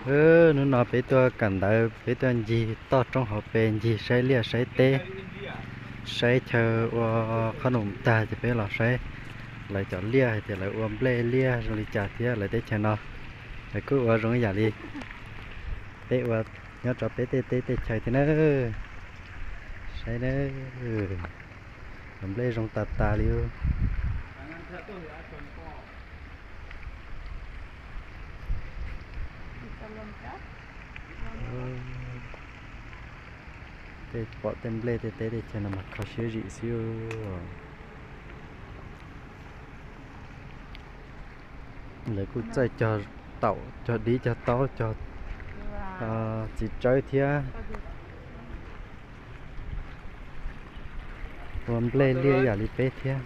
Hnub no peb tuaj kawm ntawv, peb tuaj ncig toj roob hauv pes, ncig saib liaj saib teb, saib chaw ua qhob noom tag ces peb los saib lawv cov liaj hais tias lawv ua nplej liaj zoo li cas thiab lawv teb chaws no lawv kuj ua zoo ib yam li peb ua nyob rau peb tej teb tej chaw thiab na. Saib na, cov nplej zoo tas tas li. Tej pom tej nplej tej teb tej chaw no mas kho siab zim xwb. Lawv kuj txawj cog taum, cog dib, cog taub, cog txiv tsawb thiab. Ua nplej liaj yam li peb thiab.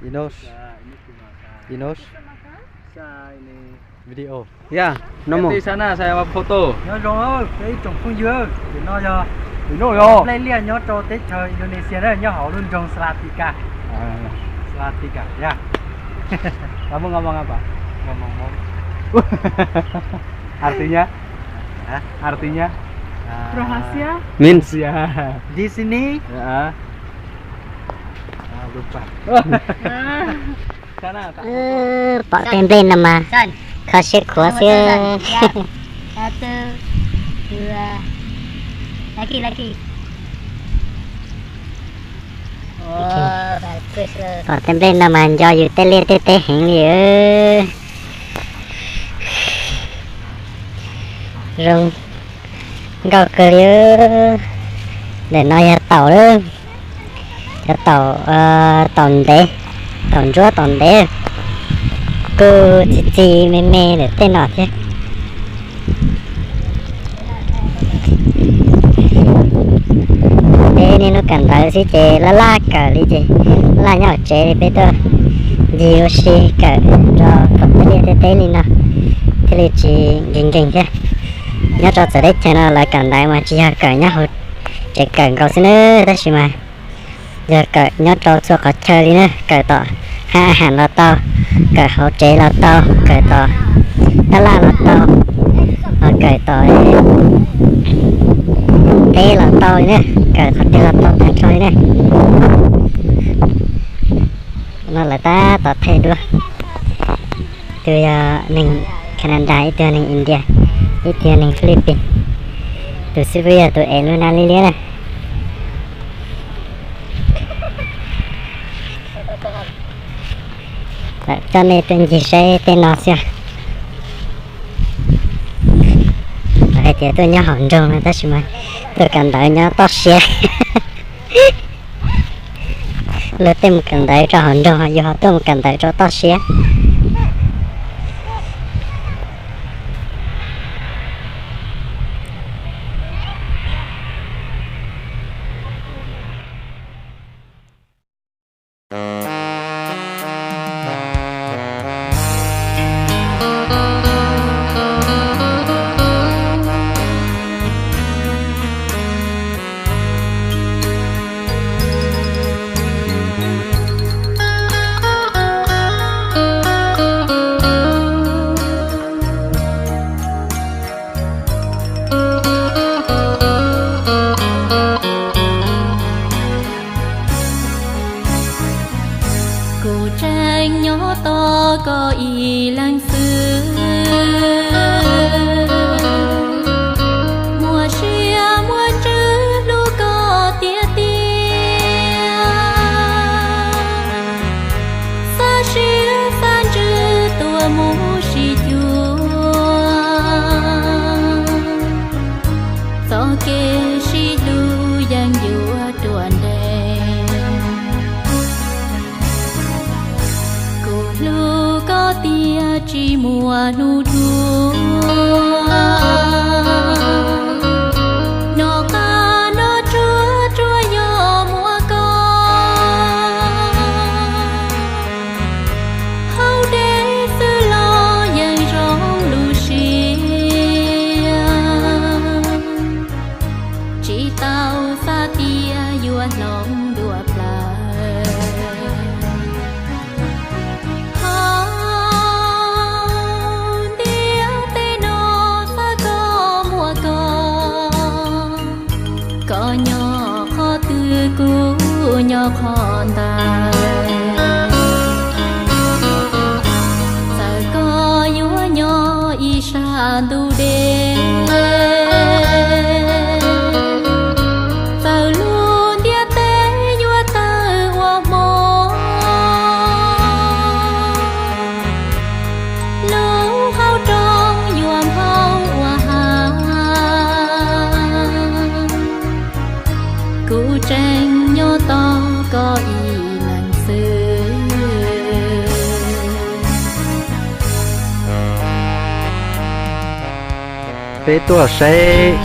Inos, Inos, video. Ya, no mo. Photo. Nyob zoo peb ib tsoom phooj ywg, nim no yog nplej liaj nyob rau teb chaws Indonesia na, nyob hauv lub nroog Salatika. Salatika, ya. Artinya? Artinya? Rahasia. Means. Di sini. Pom tej nplej no mas kho siab khuav xwb. Pom tej nplej no mas nco yus tej liaj tej teb heev li. Zoo nkauj kawg li. Ntawm no yog taum lawm, yog taum, taum ntev, taum ntsuab taum ntev, kuj txi txi me me ntawm tej no thiab. Peb niaj hnub kawm ntawv xwb ces laj laj kawm li ces laj nyob hauv tsev li, peb tuaj ncig ua si kawm nrog pom tej liaj tej teb li no thiaj li tsis nkees nkeeg thiab. Nyob rau txawv teb chaws no lawv kawm ntawv mas tsis yog kawm nyob hauv tsev kawm nkaus xwb na, tab sis mas yog kawm nyob rau txhua qhov chaw li na, kawm tom hab aham los tau, kawm hauv tsev los tau, kawm tom tab laj los tau, kawm tom teb los tau li na, kawm qhov twg los tau tag nrho li na. No lawv tab tom thaij duab, ib tug yog neeg Canada, ib tug yog neeg India, ib tug yog neeg Philippines. Tus xib fwb yog tus ev lub hnab liab liab na. Coj nej tuaj ncig saib tej no xwb. Lawv hais tias tuaj nyob hauv nroog no tab sis mas tuaj kawm ntawv nyob toj siab. Luag tej mus kawm ntawv rau hauv nroog, yus ho tuaj mus kawm ntawv rau toj siab. Kuv tseem nyob tos koj ib leeg xwb, muaj sia muaj ntsws hlub koj tiag tiag, xav siab xav ntsws tuaj mus sib cuag, txoj kev sib hlub yeej yuav ruaj nrees. Kuv hlub koj tiag tsis muaj hnub dhuav, noj qab noj tsuag tsuag Hloov dua plaws hauv ntiaj teb no, xav koj muaj koj, koj nyob qhov twg kuv nyob qhov ntawd. Txawm koj yuav nyob ib sab ntuj deb, txawm lub ntiaj teb yuav tawg ua hmo, lub hauv rooj yuav nphau ua hav, kuv tseem nyob tos koj ib leeg xwb. Peb tuaj saib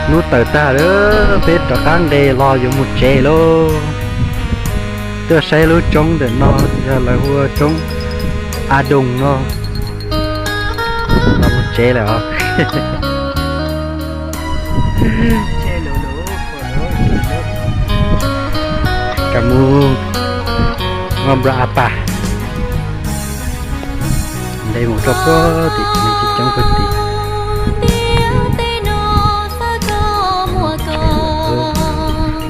hnub tawm tag lawm, peb rov qab nqes los yuav mus tsev lauj. Tuaj saib lub roob ntawm no, yog lawv hu ua roob A Doos no. Los mus tsev lawm os. Kam mus nqa npla a pas nte mus rau puag tim, nws tsis coob puag tim.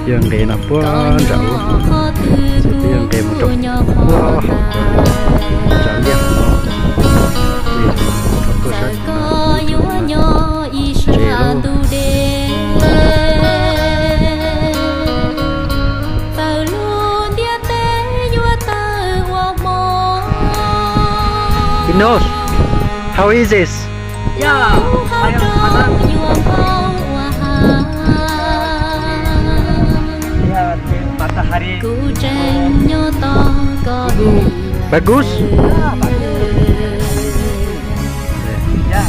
Peb yuav nqes no puag nram ub, peb yuav nqes mus rau puag hauv cov ntiaj no, ces rau puag sab tim no, tsev lauj. Who knows? How is this? Yeah, I am Hanan. Yeah, Matahari. Bagus? Yeah, bagus. Yeah.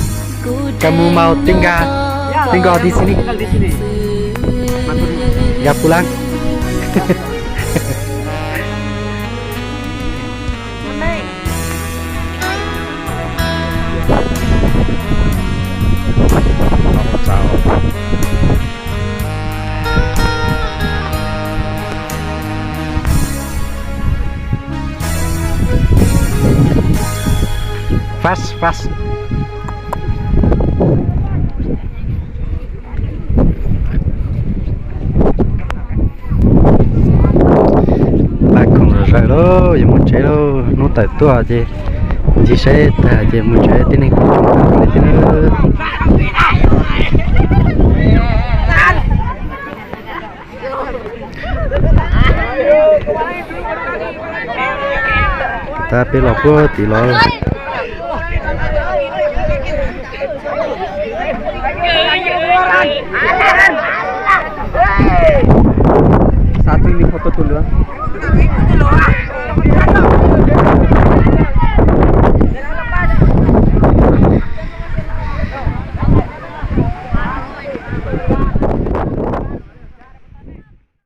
Kamu mau tinggal, tinggal di sini? Tinggal di sini. Nggak pulang. Fast, fast. Paj khoom zom zaws lauj, yuav mus tsev lauj, hnub tawm tuaj ces ncig saib tag ces mus tsev, tib neeg kuj tsis mus li thiab na. Tab peb los puag tim los. Xav twg nws qhov tuaj tus lwm.